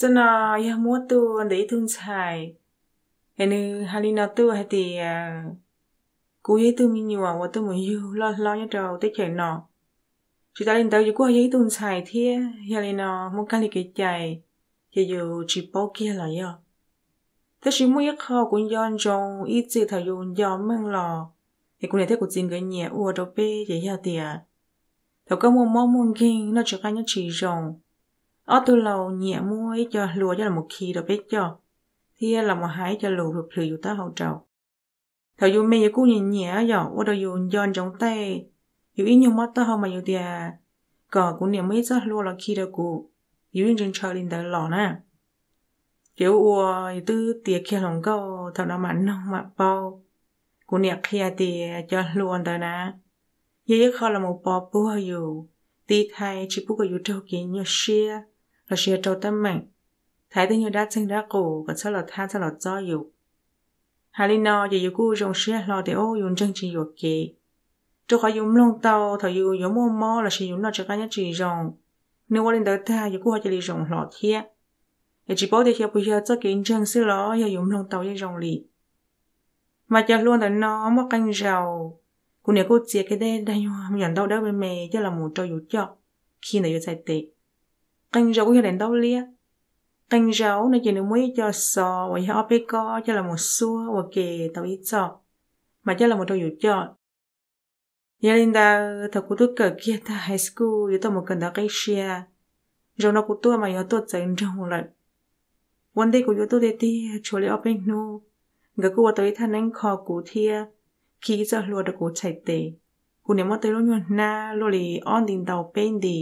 Zaj no yog muab tuaj ntawm ib tug ntxhais, es nws hais li no tuaj hais tias, kuv yog ib tug me nyuam uas tuaj mus yug loj hlob nyob rau teb chaws no. Tsis tas li ntawd yus kuj yog ib tug ntxhais thiab, yog li no muaj kab li kev cai, ces yus tsis paub kiag los yog. Tab sis muaj ib qho kuv nco ntsoov ib txwm thaum yus nco meej los, es kuv niam thiab kuv txiv nkawd nyiam ua rau peb ces yog tias, thaum koj muaj mob muaj nkeeg noj tsis qab nyob tsis zoo, ob tug laus nyiam muab ib co hlua coj los khi rau peb coj, thiab los mus hais ib co lus plhws yus taub hau rau. Thaum yus me yus kuj nyiam nyiam yom, ua rau yus nco ntsoov tej, yus ib nyuag mob taub hau mas yus tias, kom kuv niam muab ib txoj hlua los khi rau kuv, yus yeej ntshaw ntshaw li ntawd los na. Ces ua ua yus twb tiav kiag hluas nkauj, thaum no mam noog mam paub. Kuv niam qhia tias cov hlua ntawd na, yog ib qho los mus pov puag yus, tiv thaiv tsis pub kom yus raug kev nyuaj siab lossis yog raug teeb meem, thaiv tej nyuag dab txeeg dab qus kom txhob los thab txhob los txob yus. Hais li no ces yus kuj zoo siab hlo tias, o, yus ntseeg tsis yuam kev, rau qhov yus mloog tau thaum yus yuav muaj mob lossis yus noj tsis qab nyob tsis zoo, nws ua li ntawd tag yus kuj ho cia li zoo hlo thiab. Es tsis paub tias xyov puas yog txoj kev ntseeg xwb los yog yus mloog tau yeej zoo li. Mas cov hlua ntawm no muaj qee zaus, kuv niam kuj txiav kiag tej daim nyuag me nyuam ntaub dawb me me coj los mus rau yus coj, khi ntawm yus txhais tes. Qee zaus kuj yog daim ntaub liab, qee zaus no ces nws muab ib co xov uas yog ob peb kob coj los mus xuab ua ke tau ib txoj, mas coj los mus rau yus coj. Yog li ntawd thaum kuv twb kawm kiag tag high school yuav tuaj mus kawm ntawv qib siab, zaum no kuv tuaj mas yuav tuaj txawv nroog lawm. Ua ntej kuv yuav tuaj tiag tiag tshuav li ob peb hnub, nkawd kuj ua tau ib thaj neeb kho kuv thiab khi ib txoj hlua rau kuv txhais tes. Kuv niam muab tej lub nyuag hnab luaj li ob nti ntau peb nti,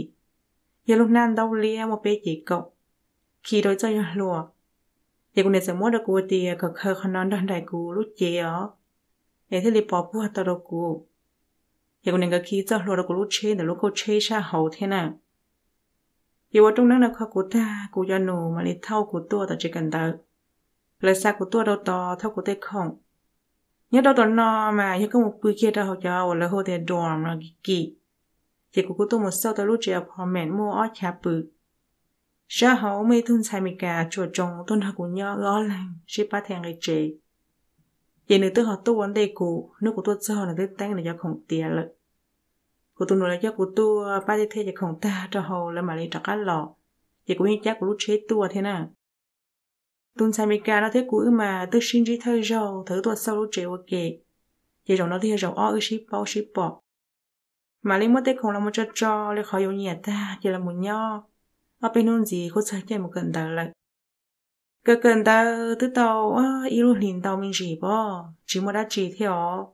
yog lub hnab ntaub liab muaj peb cev kaum, khi rau ib txoj yog hlua. Ces kuv niam txawm muab rau kuv tias kom khaws qhov no nrog nraim kuv lub cev os, es thiaj li pov puag tau rau kuv. Ces kuv niam nkawd khi txoj hlua rau kuv lub tsheb ntawm lub kauj tsheb sab hauv thiab na. Ces ua rooj neeb no kho kuv tag, kuv cov nus mam li thauj kuv tuaj tom tsev kawm ntawv. Lawv xa kuv tuaj rau tod thauj kuv tej khoom. Nyob rau tom no mas yog koj mus pw kiag rau hauv cov uas lawv hu tias dorm no kim kim, ces kuv kuj tuaj mus xauj tau lub tsev apartment muaj ob chav pw. Sab hauv muaj ib tug ntxhais Amelikas tsuam tsoom tuaj nrog kuv nyob, wb ob leeg sib pab them nqi tsev. Ces nws twb ho tuaj ua ntej kuv, hnub kuv tuaj txog nws twb teeb nws cov khoom tiav lawm. Kuv tus nus lawv coj kuv tuaj pab thiab them cov khoom tag rau hauv lawv mam li rov qab los, ces kuv yeej cab kuv lub tsheb tuaj thiab na. Tus ntxhais Amelikas no thiab kuv wb mas twb sib ntsib thawj zaug thaum wb tuaj xauj lub tsev ua ke, ces zaum no twb yog zaum ob wb sib paub sib pom. Mam li muab tej khoom los mus tso tso li qhov yuav nyiam tag ces los mus nyob, ob peb hnub ntxiv kuj txog caij mus kawm ntawv lawm. Kawm kawm ntawv twb tau ib lub hlis ntau me ntsis pob tsis muaj dab tsi thiab os.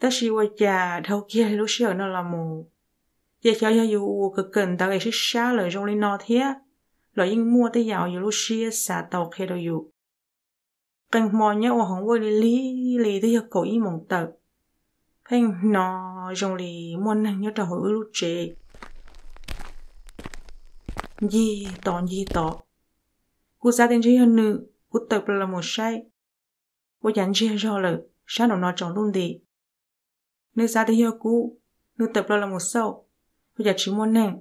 Tab sis ua cas dhau kiag li lub sij hawm no los mus, ces xyov yog yus uas kawm kawm ntawv es sib sab lawm zoo li no thiab los yeej muaj tej yam uas yus lub siab xav tau qhia rau yus. Qee hmo nyob ua hoov ua li lig li twb yog kaum ib moos tawm, pheej hnov zoo li muaj neeg nyob rau hauv wb lub tsev ncig tod ncig tod. Kuv xav tias ntshe yog nws, kuv tawm plaws los mus saib, ua cas ntsiag zog lawm, sab nraum no tsaus ntuj nti. Nws xav tias yog kuv, nws tawm plaws los mus xauj, ua cas tsis muaj neeg.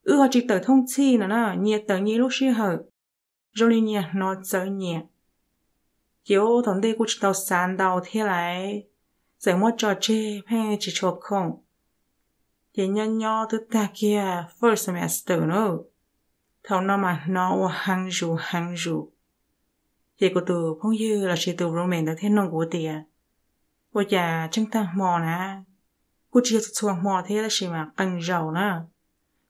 Wb ho tsis tawm thooj txhij no na, nyias tawm nyias lub sij hawm, zoo li nyias hnov txawv nyias. Ces ua thaum ntej kuj tsis tau xav ntau thiab lais, txawm muab tso tseg pheej tsis tshua khoom. Ces nyob nyob twb tag kiag first semester na, thaum no mas hnov ua heev zus heev zus. Ces kuv tus phooj ywg lossis tus roommate ntawd thiaj nug kuv tias, ua cas tseem tag hmo na, kuj tsis yog txhua txhua hmo thiab tab sis mas qee zaus na,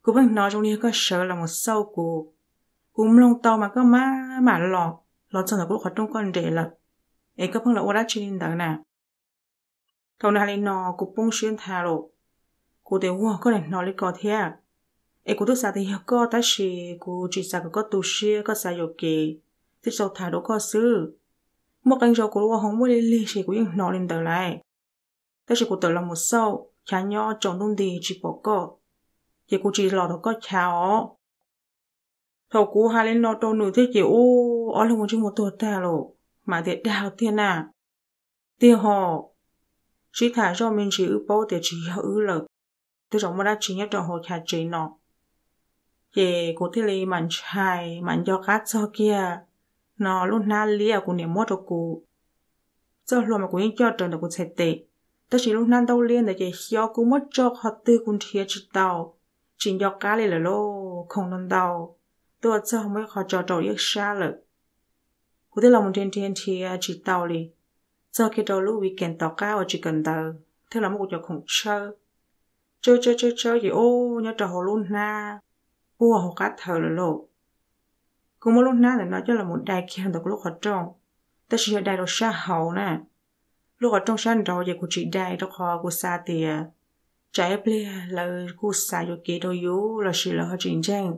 kuv pheej hnov zoo li yog koj sawv los mus xauj kuv. Kuv mloog tau mas koj mam mam los, los txog ntawm kuv lub qhov rooj koj nres lawm, es koj pheej los ua dab tsi li ntawd na? Thaum nws hais li no kuv poob siab nthav lawm. Kuv tias, ua koj niaj hnov li ko thiab, es kuv twb xav tias yog koj tab sis kuv tsis xav kom koj tu siab, koj xav yuam kev, thiaj tsis tau tham dua koj xwb. Muaj qee zaus kuv ua hoov muaj lig lig ces kuv yeej hnov li ntawd lawm, tab sis kuv tawm los mus xauj chav nyob tsaus ntuj nti tsis pom koj, ces kuv tsis los tom koj chav os. Thaum kuv hais li no rau nws thiab ces ua ob leeg ua ntsej muag tuag tag lawm, mas tias dag tiag na. Tiag ho, sib tham zoj me ntsis wb paub tias tsis yog wb lawm, tej zaum muaj dab tsi nyob rau hauv chav tsev no. Ces kuv thiaj li mam ntshai mam nco qab txog kiag no lub hnab liab kuv niam muab rau kuv. Txoj hlua mas kuv yeej coj rawv ntawm kuv txhais tes, tab sis lub hnab ntaub liab ntawd ces xyov kuv muab tso qhov twg kuv nrhiav tsis tau, tsis nco qab li lawm lauj, khoom ntau ntau, tuaj txog muaj ib qho tso rau ib sab lawm. Kuv thiaj los mus nrhiav nrhiav nrhiav tsis tau li, txog kiag rau lub weekend tom qab uas tsis kawm ntawv thiaj los muab kuv cov khoom tshawb, tshawb tshawb tshawb tshawb ces ub nyob rau hauv lub hnab puag hauv qab thawv lawm lauj. Kuv muab lub hnab ntawm no coj los mus dai kiag ntawm kuv lub qhov rooj, tab sis yog dai rau sab hauv na. Lub qhov rooj sab nraud ces kuv tsis dai rau qhov kuv xav tias tsam ib pliag lawv kuj xav yuam kev rau yus lossis lawv ho tsis ntseeg,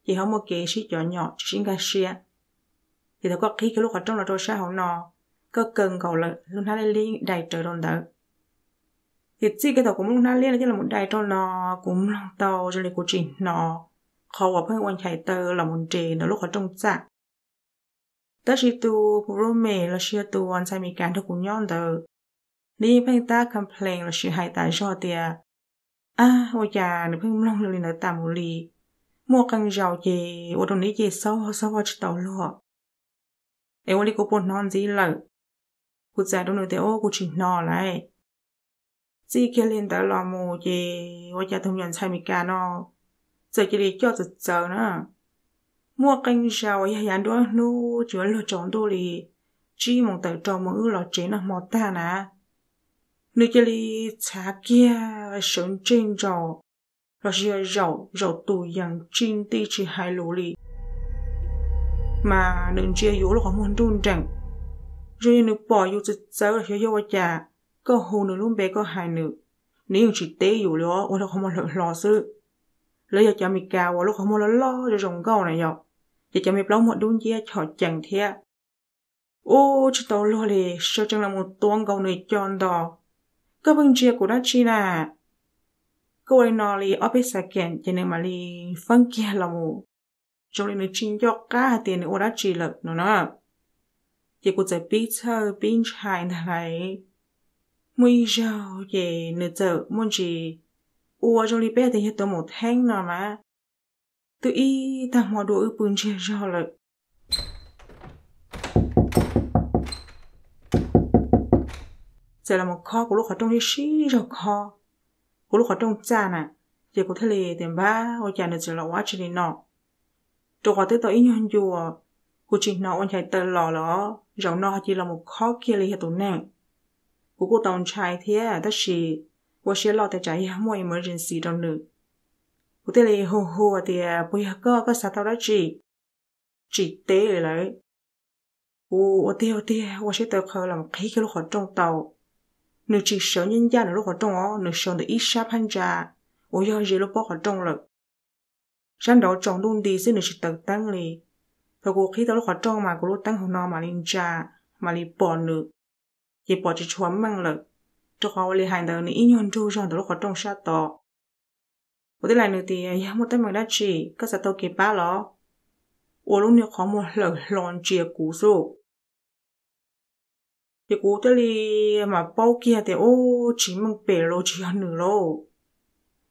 ces ho muaj kev sib cov nyom tsis sib nkag siab. Ces thaum koj qhib kiag lub qhov rooj los rau sab hauv no, koj kaw nkaus lawm lub hnab liab liab dai rawv rau ntawd. Ces txij kiag thaum kuv muab lub hnab liab no coj los dai rau no, kuv mloog tau zoo li kuv tsis hnov qhov uas pheej ua nchais taw los mus nres ntawm lub qhov rooj txaj. Tab sis tus roommate lossis yog tus ntxhais Amelikas nrog kuv nyob ntawd, nws yeej pheej tab complain lossis hais tas zog tias, ab, ua cas nws pheej mloog zoo li ntawd tas mus li, muaj qee zaus ces ua rau nws ib ce xaub xaub tsis tau luag. Es ua li kuv puas hnov ntxiv lawm? Kuv txais rau nws tias, ub, kuv tsis hnov lawm. Txij kiag li ntawd los mus ces ua cas tus me nyuam ntxhais Amelikas no txawm cia li coj txawv txawv na. Muaj qee zaus yog yav nruab hnub tsis ua luag tsaus ntuj li tsib moos tawm rau moos wb los tsev noj hmo tag na, nws cia li txhav kiag sawv ntseg ntsaus, lossis yog zaum zaum tus yees tsis nti tsis hais lus li. Mas nws ntsia yus lub qhov muag nruj nreem, zoo li nws pom yus txawv txawv los xyov yog ua cas, koj hu nws lub npe koj hais nws, nws yeej tsis teb yus li os, ua rau qhov muag hlawm hlo xwb. Lawv yog cov Amelikas uas lub qhov muag loj loj zoo zoo nkauj na yom, ces cov me plaub muag dub nciab chom cees thiab. Ub, tsis tau luag li, sawv tsees los mus tuav nkaus nws co nto. Koj pheej ntsia kuv dab tsi na? Koj ua li no li ob peb second ces nws mam li feeb kiag los mus, zoo li nws tsis nco qab hais tias nws ua dab tsi lawm no na. Ces kuv txawm pib txhawj pib ntshai ntag lauj. Muaj ib zaug ces nws txawm muaj ntsis ua zoo li peb hais tias yog tus maum theeb no mas, twb ib tag hmo dua wb pw ntsiag zog lawm, txawm los mus khob kuv lub qhov rooj sib sib zog khob, kuv lub qhov rooj txaj na. Ces kuv thiaj li tias, npab, ua cas nws txawm los ua dab tsi li no? Rau qhov twb tau ib nyuag ncua, kuv tsis hnov ua nchais taw los lawm os, zaum no ho cia li los mus khob kiag li yog tus neeg. Kuv kuj tau ntshai thiab tab sis ua siab loj tias tsam yog muaj emergency rau nws. Kuv thiaj li hu hu tias, puas yog koj, koj xav tau dab tsi? Tsis teb li lawm. Kuv ua tiag ua tiag ua siab tawv qhawv los qhib kiag lub qhov rooj tau. Nws tsis sawv ncaj ncaj nws lub qhov rooj os, nws sawv ntawm ib sab phab ntsa uas yog ze lub pob qhov rooj lawm. Sab nraud tsaus ntuj nti xwb, nws tsis taws teeb li. Thaum kuv qhib tau lub qhov rooj mas kuv lub teeb hauv no mam li ntsa, mam li pom nws, ces pom tsis tshua meej lawm, rau qhov ua li hais ntawd nws ib nyuag nrug zog ntawm lub qhov rooj sab tod. Kuv thiaj li hais nws tias, yog muaj teeb meem dab tsi, koj xav tau kev pab los? Ua lub niag qhov muag hlawm hlo ntsia kuv xwb. Ces kuv thiaj li mam paub kiag tias, ub, tsis meej pem los tsis yog nws lauj.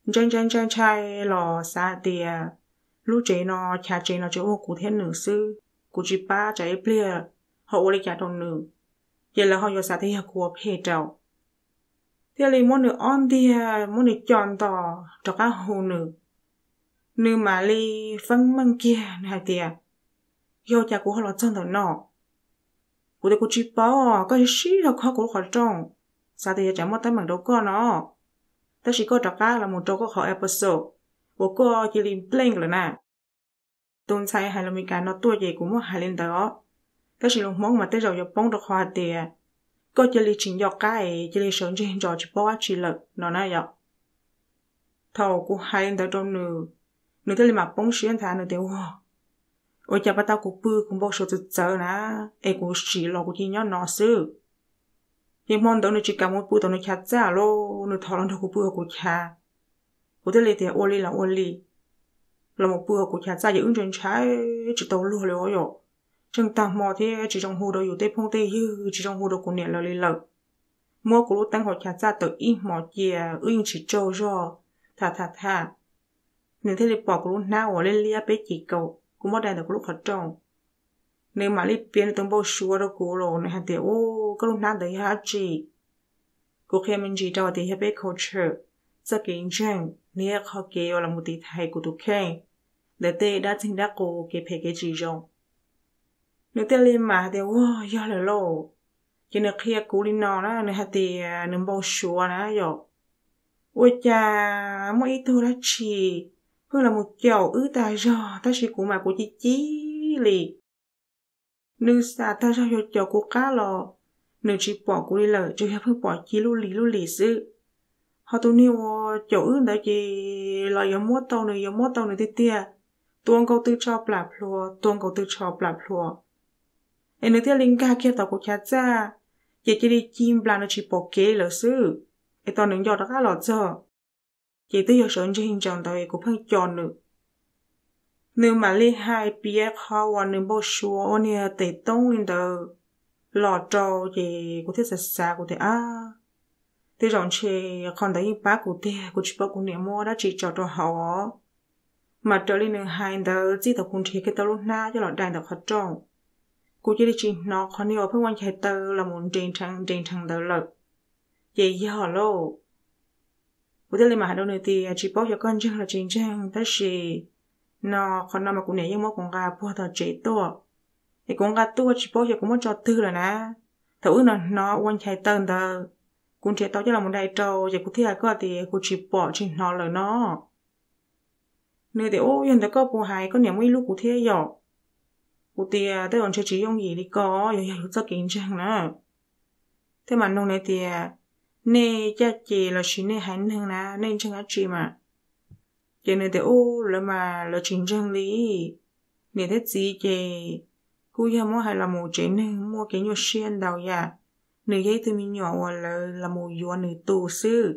Ntshai ntshai ntshai ntshai los xav hais tias lub tsev no, chav tsev no tseem muaj kuv thiab nws xwb, kuv tsis pab tsam ib pliag ho ua li cas rau nws, ces lawv ho yuav xav tias yog kuv ua phem rau. Thiaj li muab nws ob ntiag, muab nws co nto, rov qab hu nws. Nws mam li feeb meej kiag, nws hais tias, yog cas kuv ho los txog ntawm no? Kuv tias, kuv tsis paub, koj sib sib zog khob kuv lub qhov rooj, xav tias yog tsam muaj teeb meem rau koj no, tab sis koj rov qab los mus rau koj qhov episode uas koj cia li blank lawm na. Tus ntxhais hais lus Meskas no tuaj ces kuv muab hais li ntawd os, tab sis lus Hmoob mas tej zaum yuav poob rau qhov hais tias koj cia li tsis nco qab es cia li sawv ntseg ntsos tsis paub dab tsi lawm no na yom. Thaum kuv hais li ntawd rau nws, nws thiaj li mam poob siab nthav, nws tias, ua, ua cas pas tau kuv pw kuv npau suav txawv txawv na, es kuv sim los kuv cia li nyob no xwb. Ces hmo ntawd nws tsis kam mus pw tom nws chav txaj lauj, nws thov los nrog kuv pw hauv kuv chav. Kuv thiaj li tias, ua li los ua li, los mus pw hauv kuv chav txaj ces wb ntshai ntshai tsis tau luag li os yom. Tsheej tag hmo thiab tsis zoo hu rau yus tej phooj tej ywg, tsis zoo hu rau kuv niam lawv li lawm. Muab kuv lub teeb hauv chav txaj tawm ib hmos cia, wb yeej tsis tsaug zog, tham tham tham. nws thiaj li pom kuv lub hnab uas liab liab peb cim kaum kuv muab dai ntawm kuv lub qhov rooj. Nws mam li piav nws tus npau suav rau kuv los nws hais tias, Ua, koj lub hnab ntawd yog dab tsi? Kuv qhia me ntsis rau tias yog peb culture, txoj kev ntseeg, nws yog qhov kev uas los mus tiv thaiv kuv tus kheej ntawm tej dab txeeg dab qus, kev phem kev tsis zoo. Nws thiaj li mam hais tias, Ua, yog lawm lauj. Ces nws qhia kuv li no na, nws hais tias nws npau suav na yom, ua cas muaj ib tug dab tsi pheej los mus caum wb tag zog, tab sis kuv mas kuv ci ci li. Nws xav tag zog yuav caum kuv qab los nws tsis pom kuv li lawm, tsuas yog pheej pom ci lub lis lub lis xwb. Ho tus niag uas caum wb ntawd ces los yuav muab tau nws, yuav muab tau nws tiag tiag, tua nkaus tw tsho plam plhuav, tua nkaus tw tsho plam plhuav. Es nws thiaj li nkag kiag tom kuv chav txaj, ces cia li ci nplas nws tsis pom kev lawm xwb. Es tau nws nco rov qab los txog, ces twb yog sawv ntseg ntsaws ntawd es kuv pheej co nws. Nws mam li hais piav qhov uas nws npau suav ua niag tes toob li ntawd los rau, ces kuv thiaj xav xav kuv tias, Ab, tej zaum ntshe qhov ntawd yeej pab kuv tiag, kuv tsis paub kuv niam muab dab tsi tso rau hauv os. Mas raws li nws hais ntawd txij thaum kuv nrhiav kiag tau lub hnab coj los dai ntawm qhov rooj, kuv cia li tsis hnov qhov niag uas pheej ua nchais taw los mus nres nrheev nres nrheev ntawd lawm. Ces yog lauj. Kuv thiaj li mam hais rau nws tias, Tsis paub xyov koj ntseeg los tsis ntseeg, tab sis no, qhov no mas kuv niam yeej muab kuv nqa puag tom tsev tuaj, es kuv nqa tuaj tsis paub xyov kuv muab tso twg lawm na. Thaum wb hnov hnov ua nchais taw ntawd, kuv nrhiav tau coj los mus dai rau, ces kuv thiaj hais koj tias kuv tsis pom tsis hnov lawm no. Nws tias, Ub, yog ntawd koj puas hais koj niam muaj ib lub kuv thiab yom? Kuv tias, Tej zaum ntshe tsis yooj yim li ko, yog yog yus txoj kev ntseeg na. Thiab mas nug nws tias, Nej caj ces los sis nej haiv neeg na, nej ntseeg dab tsi mas? Ces nws tias, Ub, lawv mas lawv tsis ntseeg li. Niam thiab txiv ces kuj yog muab hais los mus tsev neeg muaj kev nyuaj siab ntau yam, nws yog ib tug me nyuam uas lawv los mus yuav nws tu xwb.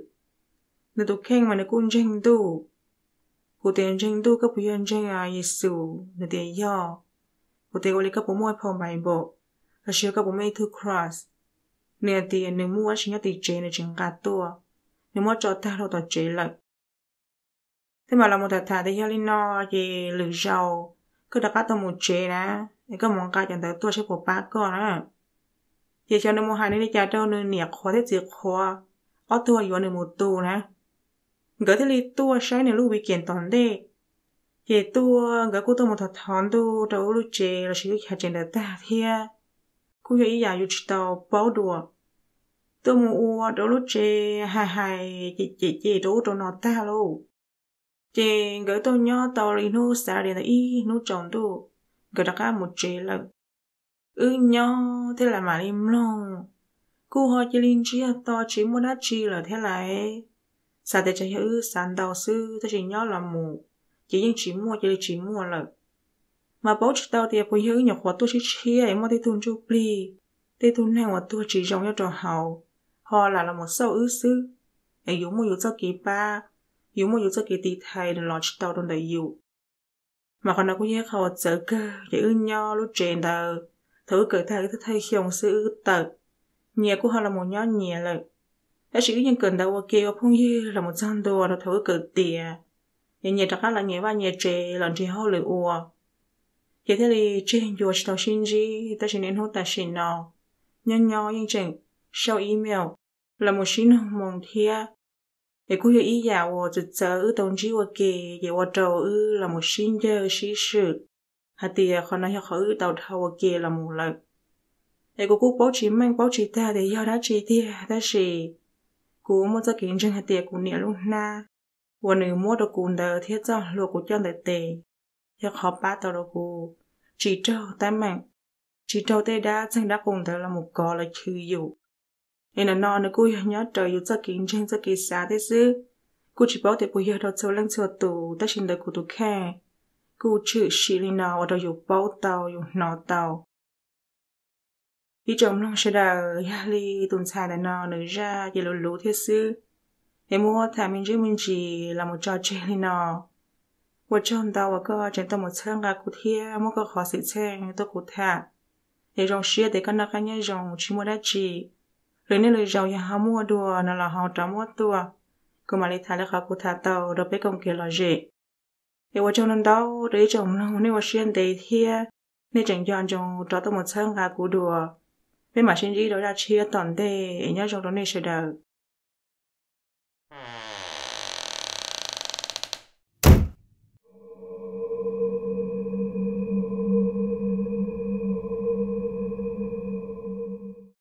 Nws tus kheej mas nws kuj ntseeg ntuj. Kuv tias, Ntseeg ntuj koj puas yog ntseeg Yexus? Nws tias, Yog. Kuv tias, Ua li koj puas muaj ib phau Bible, los sis koj puas muaj ib tug cross? Nws tias nws muaj tab sis nyob tim tsev nws tsis nqa tuaj, nws muab tso tag rau tom tsev lawm. Thiab mas los mus tham tham tias, Yog li no ces lwm zaus koj rov qab tau mus tsev na, es koj mus nqa cov ntawd tuaj saib puas pab koj na. Ces xyov nws mus hais nws li cas rau nws niam qhuav thiab txiv qhuav, ob tug yuav nws mus tu na. Nkawd thiaj li tuaj saib nws lub weekend tom ntej. Ces tuaj nkawd kuj tuaj mus thov thov ntuj rau wb lub tsev los sis wb chav tsev ntawd tag thiab. Kuj yog ib yam yus tsis tau paub dua, tuaj mus ua rau lub tsev hais hais cem cem rau ub rau no tag lauj. Ces nkawd tuaj nyob tau li hnub Saturday ntawd ib hnub tsaus ntuj, nkawd rov qab mus tsev lawm. Wb nyob thiab lam mam li mloog, kuj ho cia li ntsiag to tsis muaj dab tsi lawm thiab lais. Xav tias tsam yog wb xav ntau xwb, tab sis nyob los mus ces yeej tsis muaj, cia li tsis muaj lawm. Mas paub tsis tau tias puas yog wb nyuam qhuav tuaj sib tshiab es muaj tej tug ntsuj plig, tej tug neeg uas tuag tsis zoo nyob rau hauv, ho lam los mus xauj wb xwb, es yus muaj yus txoj kev pab, yus muaj yus txoj kev tiv thaiv nws los tsis tau rau ntawm yus. Mas qhov no kuj yog ib qho uas txawv kawg, ces wb nyob lub tsev ntawd, thaum wb kawm tag wb thawj xyoo xwb wb tawm, nyias kuj ho los mus nyob nyias lawm. Tab sis wb yeej kawm ntawv ua ke ua phooj ywg los mus txog ntua rau thaum wb kawm tiav, es nyias rov qab los nyias vaj nyias tsev los nrhiav hauj lwm ua, ces thiaj li tseg ncua tsis tau sib ntsib. Tab sis niaj hnub tam sim no nyob nyob yeej tseem sau email los mus sib nug moo thiab. Es kuj yog ib yam uas txawv txawv wb tau ntsib ua ke, ces ua rau wb los mus sib ncawg sib swm hais tias qhov no yog qhov wb tau dhau ua ke los mus lawm. Es kuv kuj paub tsis meej paub tsis tag tias yog dab tsi tiag, tab sis kuv muaj txoj kev ntseeg hais tias kuv niam lub hnab uas nws muab rau kuv ntawd thiab txoj hlua kuv coj ntawm tes yog qhov pab tau rau kuv tsis raug teeb meem, tsis raug tej dab txeeg dab qus ntawd los mus kov los chwv yus. Es nim no nws kuj yog nyob raws yus txoj kev ntseeg txoj kev xav thiab xwb, kuj tsis paub tias puas yog rau txhua leej txhua tus, tab sis ntawm kuv tus kheej kuj tshwm sim li no ua rau yus paub tau yus hnov tau. Ib tsoom mloog sawv daws, yog li tus ntxhais ntawm no nws zaj ces luv luv thiab xwb, es muab tham me ntsis me ntsis los mus tso tseg li no. Ua tsaug ntau uas koj tseem tuaj mus txhawb nqa kuv thiab muab koj qhov xwm txheej tuaj kuv tham. Es zoo siab tias koj noj qab nyob zoo tsis muaj dab tsi. Lwm hnub lwm zaus yog ho muaj dua no los ho rov muab tuaj, kuv mam li tham li qhov kuv tham tau rau peb koom kev lom zem. Es ua tsaug ntau ntau rau ib tsoom mloog, nej ua siab ntev thiab nej tseem nco ntsoov rov tuaj mus txhawb nqa kuv dua. Peb mam sib ntsib rau zaj tshiab tom ntej, es nyob zoo rau nej sawv daws.